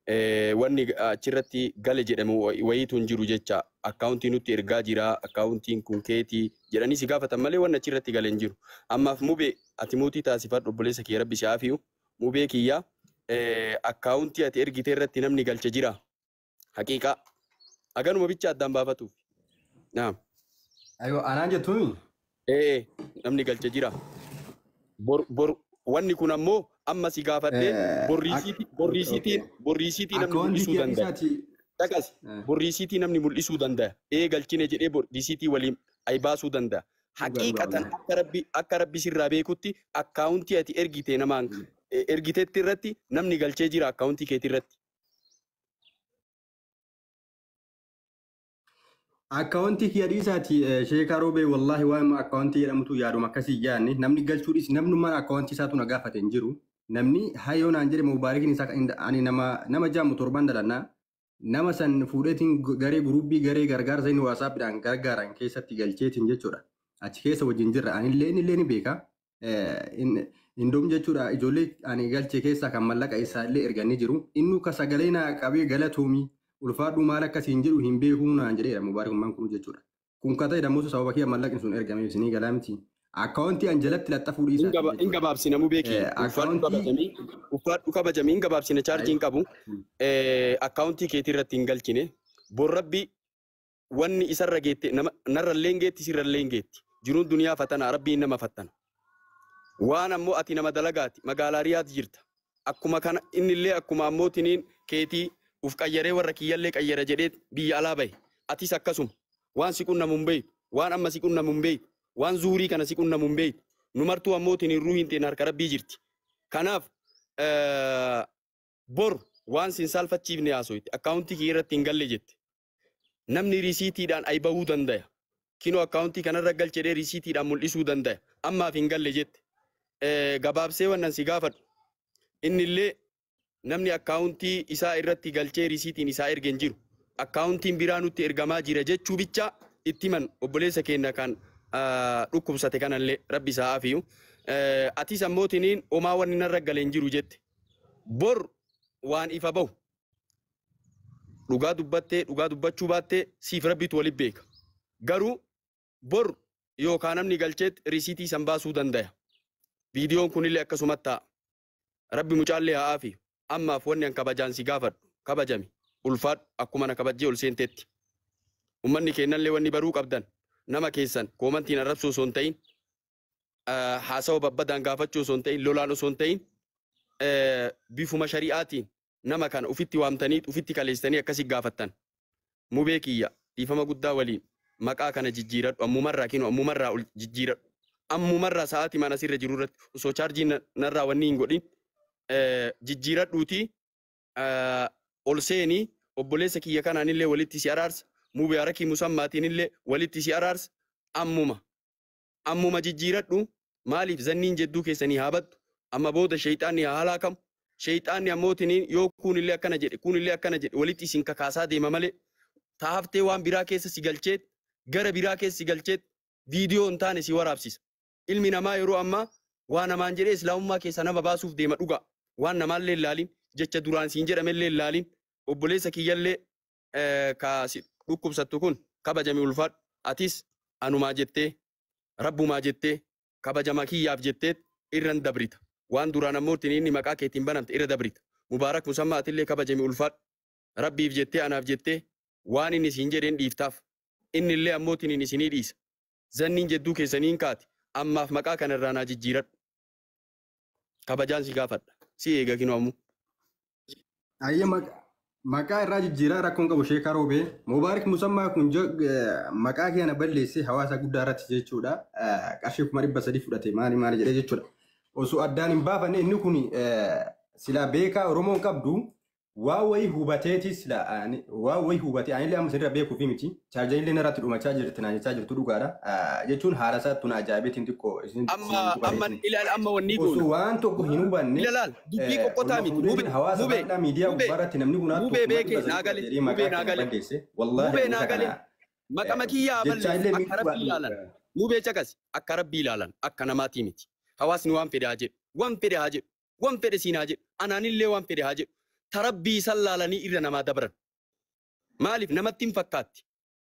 Wanni achirratti gale jedhamu wayiitu hin jiru jecha akkaawuntii nutti ergaa jira akkaawuntiin kun keetii jedhanii si gaafatan malee wanni achirratti gale hin jiru. Ammaaf mubee ati muutii taasifadhu obboleessa kee rabbi si haafiyu mubee kiyya akkaawuntii ati ergite irratti namni galche jira. Haqiiqaa haganuma bicha addaan baafatuuf. Naam. Aywa anaan jettuun Namni galche jira. Bor bor wanni kun ammoo amma si gaafadhee borriisiitii namni mul'isuu danda'a. Dhaqas borriisiitii namni mul'isuu danda'a. Galchine jedhee borriisiitii waliin ay baasuu danda'a. Haqiiqatan akka rabbi sirraa beekutti akkaawuntii ati ergite namaan ergitetti irratti namni galchee jira akkaawuntii keetii irratti. Akkaawuntii kiyya dhiisaati Sheekaa Roobee wallaahi waan akkaawuntii jedhamutu yaaduma akkasii yaadne namni galchuu dhiisi namnummaan akkaawuntii isaatu na gaafate hin jiru. Namni hayyoo naan jedhe mubaarikiin isaa ani nama jaamu torban dalannaa nama san fuudheetiin garee guruubii garee gargaarsa inni waasaappiidhaan gargaaran keessatti galcheetiin jechuudha. Achi keessa wajjin jirra anillee innillee ni beeka. Indoom jechuudha ijoollee ani galche keessaa kan mallaqa isaallee erganii jiru. Inni ka sagalee naa qabee galatoomii ulfaadhu maal akkasiin jedhu hin beekuu naan jedheera mubaarikummaan kun jechuudha. Kun ka ta'e dammoo sababa kiyya mallaqni sun ergameef isinii galaa miti. Akkaawuntii an jalatti laxxafuu dhiisaa. In gabaabsina mu beeki. Ulfaadhu kabajamii in gabaabsina chaarjii hin qabu. Akkaawuntii keetii irratti hin galchine. Bor rabbi wanni isarra geette narrallee hin geetti sirrallee hin geetti. Jiruun duniyaa fatana rabbiin nama fattana. Waan ammoo ati nama dalagaati magaalaa Riyaad jirta. Akkuma kana innillee akkuma ammoo tiniin keetii uf qayyaree warra kiyyallee qayyara jedhee biyya alaa bahe. Atis akkasuma waan si qunnamu hin beektu waan amma si qunnamu hin beektu waan zuurii kana si qunnamu hin beektu. Numartuu ammoo tiniin ruuhiin teen harka rabbii jirti. Kanaaf bor waan sin saalfachiifne haasoyti akkaawuntii kiyya irratti hin galle jette. Namni riisiitiidhaan ay bahuu danda'a. Kinoo akkaawuntii kanarra galchedhee riisiitiidhaan mul'isuu danda'a. Ammaaf hin galle jette. Gabaabsee wannan si gaafadhu. Innillee namni akkaawuntii isaa irratti galchee riisiitiin isaa erge hin jiru. Akkaawuntiin biraa nutti ergamaa jira jechuu bicha itti himan obboleessa keenya kan dhukkubsate kanallee rabbi isaa hafiyu. Atis ammoo tiniin homaa wanni narra galee hin jiru jette. Bor waan ifa bahu. Dhugaa dubbattee dhugaa dubbachuu baattee siif rabbitu walitti beeka. Garuu bor yookaan namni galcheetti riisiitii san baasuu danda'a. Viidiyoon kunillee akkasumatti ta'a. Rabbi mucaallee haa hafiyu. Ammaaf wanni an kabajaan si gaafadhu kabajami ulfaadhu akkuma na kabajjee ol seentetti. Uummanni keenyallee wanni baruu qabdan nama keessan koomantiin arrabsuu osoo hin ta'in haasawa babbadaan gaafachuu osoo hin ta'in lolaan osoo hin ta'in bifuma shari'aatiin nama kana ufitti waamtanii ufitti kaleessitanii akkasi gaafattan. Mubee kiyya dhiifama guddaa waliin maqaa kana jijjiiradhu ammumarraa kinu ammumarraa ol jijjiiradhu ammumarraa sa'aatii mana asirra jiru irratti osoo chaarjii narraa wanni hin godhin jijjiiradhuutii ol seenii obboleessa kiyya kanaanillee walitti si araarsa mubee harakii musammaatiinillee walitti si araarsa ammuma jijjiiradhu maaliif zanniin jedduu keessanii haa baddu amma booda sheeyxaanni haa halaakamu sheeyxaanni ammootiniin yoo kuunillee akkana jedhe kuunillee akkana jedhe walitti isin kakaasaa deema malee taaftee waan biraa keessa si galcheet gara biraa keessa si galcheet viidiyoo hin taane si waraabsisa. Ilmi namaa yeroo ammaa waa namaan jedhee islaamummaa keessa nama baasuuf deema dhugaa. Waan namaallee ilaalin jecha duraan siin jedhamellee ilaalin obboleessa kiyyallee ka si dhukkubsattu kun kabajami ulfaadhu atis anumaa jettee rabbumaa jettee kabajama kiyyaaf jettee irran dabrita. Waan duraan ammoo inni maqaa keetiin banamte irra dabrita. Mubaarak musammaa atillee kabajami ulfaadhu rabbiif jettee anaaf jettee waan inni siin jedheen dhiiftaaf innillee ammoo inni isinii dhiisa. Zanniin jedduu keessanii hin kaati ammaaf maqaa kanarraa naa jijjiiradhu. Kabajaan si gaafadha. Si eega kinoo ammoo. Ayyee maqaa irraa jijjiiraa rakkoon qabu Sheekaa Roobee. Mubaarik Musammaa kun maqaa kiyya na balleessee hawaasa guddaa irratti jechuudha. Qarshii 300,000 fudhate maali maali jedhee jechuudha. Osoo addaan hin baafanne inni kun silaa beekaa Oromoon qabdu waa wayii hubateeti silaa waa wayii hubatee anillee amma sirra beekuufi miti. Chaarjarillee narratti dhumachaa jirti naan jechaa jirtu dhugaadha. Jechuun haala isaatti na ajaa'ibeetiin xiqqoo isin Amma ilaal amma wanni goona. Osoo waan tokko hin hubanne. Ilaal dubbii qoqqotaa miti. Mubee hawaasa bal'aa miidiyaa gubbaarratti namni kun mubee beekee naa gale mubee naa gale mubee naa gale maqama kiyyaa balleesse akka rabbii ilaalan mubee caqasi akka rabbii ilaalan akka namaatii miti. Hawaasni waan fedhe haa jedhu waan fedhe haa jedhu waan fedhe siin haa jedhu anaanillee waan fedhe haa jedhu. Tarabbii san laalanii irra namaa dabran. Maaliif namatti hin fakkaatti?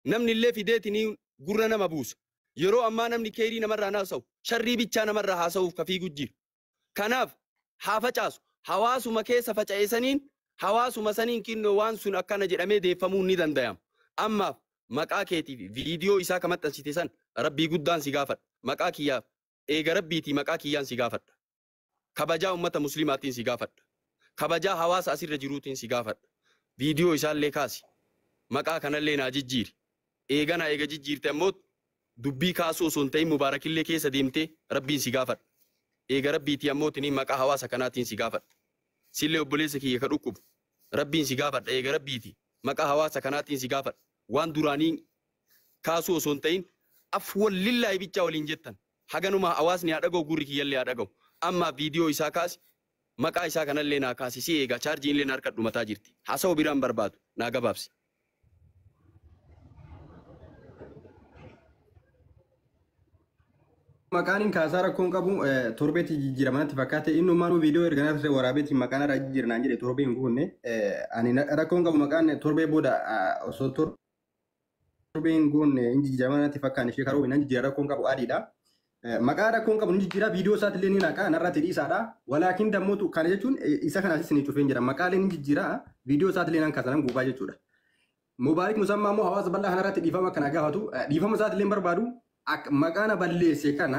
Namni illee fideetinii gurra nama buusa. Yeroo ammaa namni keerii namarraa haasa'u, sharrii bichaa namarraa haasa'uuf kafii gujjiira. Kanaaf haa facaasu. Hawaasuma keessa faca'e saniin hawaasuma saniin kinnoo waan sun akkana jedhamee deeffamuun ni danda'ama. Ammaaf maqaa keetiif viidiyoo isaa ka maxxansite san rabbii guddaan si gaafadha. Maqaa kiyyaaf eega rabbiitii maqaa kiyyaan si gaafadha. Kabajaa uummata muslimaatiin si gaafadha. Kabajaa hawaasa asirra jiruutiin si gaafadha. Viidiyoo isaallee kaasi. Maqaa kanallee naa jijjiiri. Eeganaa eega jijjiirte ammoo dubbii kaasuu osoo hin ta'in mubaarakillee keessa deemtee rabbiin si gaafadha. Eega rabbiitii ammoo tiniin maqaa hawaasa kanaatiin si gaafadha. Sillee obboleessa kiyya ka dhukkubu rabbiin si gaafadha eega rabbiitii maqaa hawaasa kanaatiin si gaafadha. Waan duraanii kaasuu osoo hin ta'in afwallillaahi bichaa waliin jettan. Haganuma hawaasni haa dhaga'u gurri kiyyallee haa dhaga'u. Amma viidiyoo isaa kaasi maqaa isaa kanallee naa kaasi si eega chaarjiin illee na harka dhumataa jirti. Haasa'u biraan barbaadu naa gabaabsi. Maqaan hin kaasaa rakkoon qabu torbeetti jijjiiramanatti fakkaate inni maanuu viidiyoo erga naaf waraabeetti maqaan irraa jijjiiranaan jedhe torbee hin guunne ani rakkoon qabu maqaan torbee booda osoo torbee hin guunne hin jijjiiramanatti fakkaanne ishee karoo hin jijjiira rakkoon qabu adiidha. Maqaa rakkoon qabu ni jijjiira viidiyoo isaatti illee ni naqa narratti dhiisaadha. Walaakin dammotu kana jechuun isa kanaas ni cufeen jira maqaalee ni jijjiira viidiyoo isaatti illee nan kaasanan guubaa jechuudha. Mubaarik Musammaa immoo hawaasa bal'aa kanarratti dhiifama kana gaafatu dhiifama isaatti illee barbaadu maqaan balleesse kana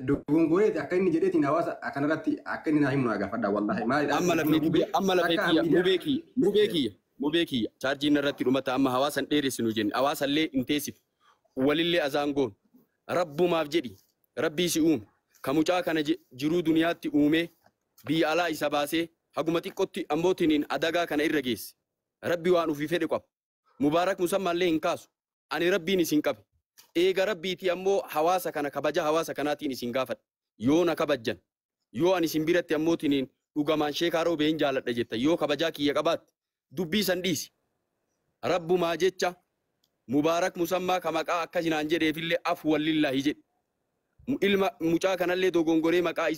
dogongoreeti akka inni jedheetiin hawaasa kanarratti akka inni naa himu naa gaafadha wallahi maalidha. Amma lafee amma lafee kiyya mubee kiyya mubee kiyya mubee kiyya chaarjiin irratti dhumata amma hawaasan dheeressinu jenne hawaasallee hin teessifu walillee azaan goonu rabbumaaf jedhi rabbii si uume ka mucaa kana jiruu duniyaatti uumee biyya alaa isa baasee haguma xiqqootti ammootiin adagaa kana irra geesse rabbi waan ofii fedhe qaba Mubaarak Musammaallee hin kaasu ani rabbiin isin qabe. Eega rabbiitii ammoo hawaasa kana kabaja hawaasa kanaatiin isin gaafadha. Yoo na kabajjan yoo ani isin biratti ammootiin dhugamaan sheekaa roobee hin jaaladha jetta yoo kabajaa kiyya qabaatte dubbii san dhiisi. Rabbumaa jecha Mubaarak Musammaa ka maqaa akkasinaan jedheefillee afwallillaahi jedhe. Ilma mucaa kanallee dogongoree maqaa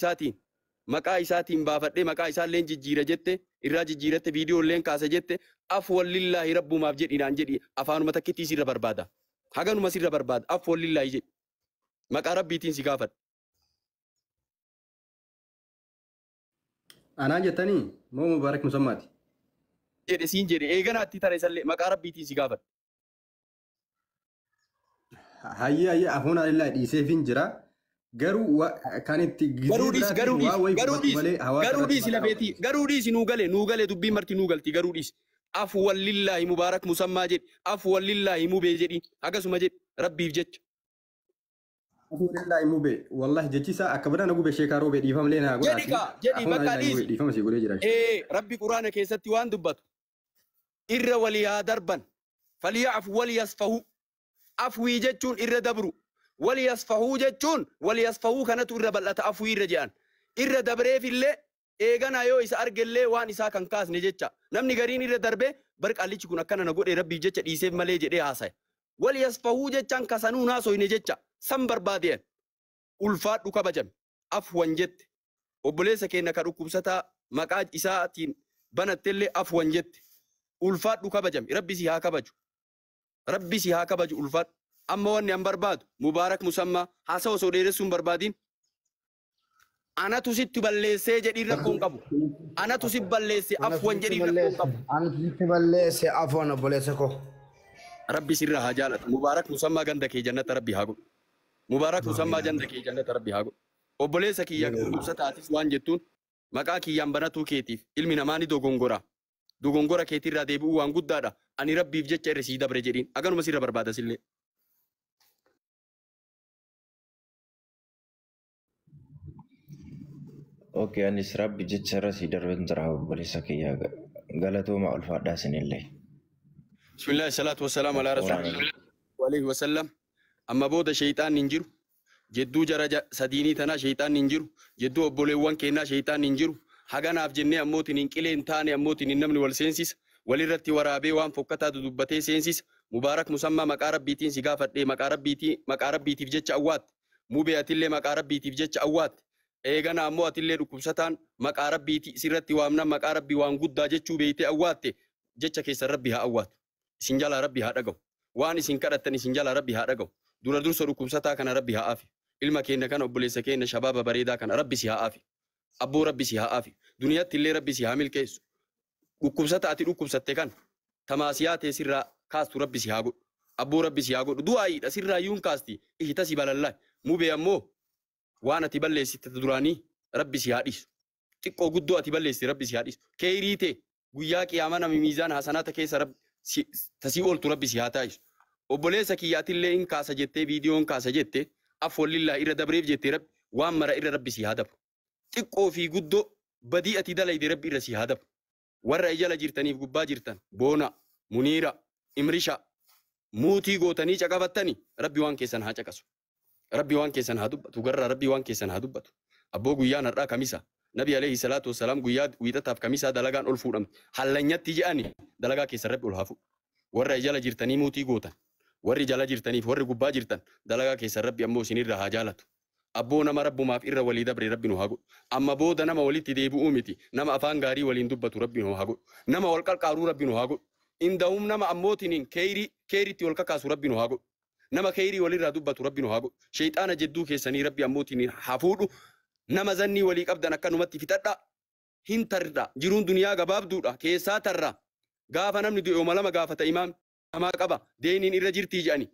isaatiin baafadhee maqaa isaallee jijjiira jette irraa jijjiiratte viidiyoolleen kaase jette afwallillaahi rabbumaaf jedhinaan jedhi afaanuma takkittii sirra barbaada. Haganuma sirra barbaada afwallillaahi jedhi. Maqaa rabbiitiin si gaafadha. Anaan jettanii moo Mubaarak Musammaati? Jedhe siin jedhe eeganaatti tara isallee maqaa rabbiitiin si gaafadha. Hayyee hayyee afuun alillaa dhiiseefin jira. Garuu kan itti garuu dhiisi garuu dhiisi garuu dhiisi garuu dhiisi lafeetii garuu dhiisi nuu gale nuu gale dubbiin marti nuu galti garuu dhiisi. Afwallillaahi Mubaarak Musammaa jedhi afwallillaahi mubee jedhi akkasuma jedhi rabbiif jecha. Afwallillaahi mubee wallahi jechi isaa akka badaan gubee sheekaa roobee dhiifamlee naa godhaati. Jedhi kaa jedhi bakka dhiisi. Dhiifama si godhee jira. Rabbi quraana keessatti waan dubbatu irra walii haa darban faliyaafu waliyasfahu afwii jechuun irra dabru waliyasfahuu jechuun waliyasfahuu kanatu irra bal'ata afwii irra jedhan irra dabreefillee eeganaa yoo isa argellee waan isaa kan kaasne jecha namni gariin irra darbee barqaallichi kun akkana na godhe rabbiif jecha dhiiseef malee jedhee haasa'e waliyasfahuu jechaan kasanuu naasoyne jecha san barbaadeen ulfaadhu kabajame afwan jette obboleessa keenya ka dhukkubsataa maqaa isaatiin banattellee afwan jette ulfaadhu kabajame rabbi si haa kabaju rabbi si haa kabaju ulfaadhu amma wanni an barbaadu Mubaarak Musammaa haasawa osoo dheeressuu hin barbaadin anatu sitti balleessee jedhiin rakkoon qabu anatu si balleesse afwan jedhiin rakkoon qabu anatu sitti balleesse afwan obboleessa koo rabbi sirra haa jaalatu Mubaarak Musammaa ganda kee jannata rabbi haa godhu Mubaarak Musammaa ganda kee jannata rabbi haa godhu obboleessa kiyya dhukkubsataatis waan jettuun maqaa kiyyaan banatuu keetiif ilmi namaa ni dogongora dogongora keetirraa deebi'uu waan guddaadha ani rabbiif jecha irra sii dabre jedhiin aganuma sirra barbaada sillee. Okay, anis rabbi jecha irra sii darbeen jira obboleessa kiyyaa galatooma ulfaadhaa isinillee. Bismillaahi salaatu wassalamu alaa rasuulillah alayhi wasallam. Amma booda sheeyxaan hin jiru. Jedduu jara sadiinii tanaa sheeyxaan hin jiru. Jedduu obboleewwan keenyaa sheeyxaan hin jiru. Haganaaf jennee ammootiin hin qilee hin taane ammootiin hin namni wal seensisa. Walirratti waraabee waan fokkataa dudubbatee seensisa. Mubaarak Musammaa maqaa rabbiitiin si gaafadhee maqaa rabbiitiif jecha awwaatte. Mubee atillee maqaa rabbiitiif jecha awwaatte. Eegana ammoo atillee dhukkubsataan maqaa rabbiiti sirratti waamna maqaa rabbii waan guddaa jechuu beeytee awwaatte jecha keessan rabbi haa awwaatu. Isin jalaa rabbi haa dhaga'u. Waan isin kadhattan isin jalaa rabbi haa dhaga'u. Dura dursa dhukkubsataa kana rabbi haa aafi. Ilma keenya kana obboleessa keenya shabaaba bareedaa kana rabbi si haa aafi. Abboo rabbi si haa aafi. Duniyaatti illee rabbi si haa milkeessu. Dhukkubsata ati dhukkubsatte kana tamaasiyaa ta'e sirraa kaastu rabbi si haa godhu. Abboo rabbi si haa godhu. Du'aayiidha sirraa iyyuu kaasti. Ihita si balallaa. Mubee ammoo waan ati balleessite duraanii rabbi si haa dhiisu. Xiqqoo guddoo ati balleessite rabbi si haa dhiisu. Keeyrii ta'e guyyaa qiyaamaa namni miizaan hasanaata keessa rabbi tasii ooltu rabbi si haa taa'isu. Obboleessa kiyyaatillee hin kaasa jettee viidiyoon kaasa jettee afwallillaa irra dabreef jettee rabbi waan mara irra rabbi si haa dabru. Xiqqoo fi guddoo badii ati dalayde rabbi irra si haa dabru. Warra jala jirtaniif gubbaa jirtan boona, muniira, imrisha muutii gootanii caqabattani rabbi waan keessan haa caqasu. Rabbi waan keessan haa dubbatu. Garraa rabbi waan keessan haa dubbatu. Abboo guyyaan har'aa kamisa. Nabi alayhi salaatu wassalaam guyyaa wiixataaf kamisaa dalagaan ol fuudhamte. Hallanyatti je'ani dalagaa keessan rabbi ol haa fuudhu. Warra jala jirtanii muutii gootan. Warri jala jirtaniif warri gubbaa jirtan dalagaa keessan rabbi ammoo isinirra haa jaalatu. Abboo nama rabbumaaf irra walii dabre rabbi nu haa godhu. Amma booda nama walitti deebi'uu miti. Nama afaan gaarii waliin dubbatu rabbi nu haa godhu. Nama wal qarqaaruu rabbi nu haa godhu. Indahum nama ammootiin keeyrii keeyritti wal kakaasu rabbi nu haa godhu. Nama keeyrii walirraa dubbatu rabbi nu haa godhu. Sheexaana jedduu keessanii rabbi ammootiin haa fuudhu. Nama zannii walii qabdan akkanumatti fixadha. Hin tarra. Jiruun duniyaa gabaabduudha. Keessaa tarra. Gaafa namni du'e lama gaafata imaam. Namaa qaba. Deeniin irra jirtii jedhani.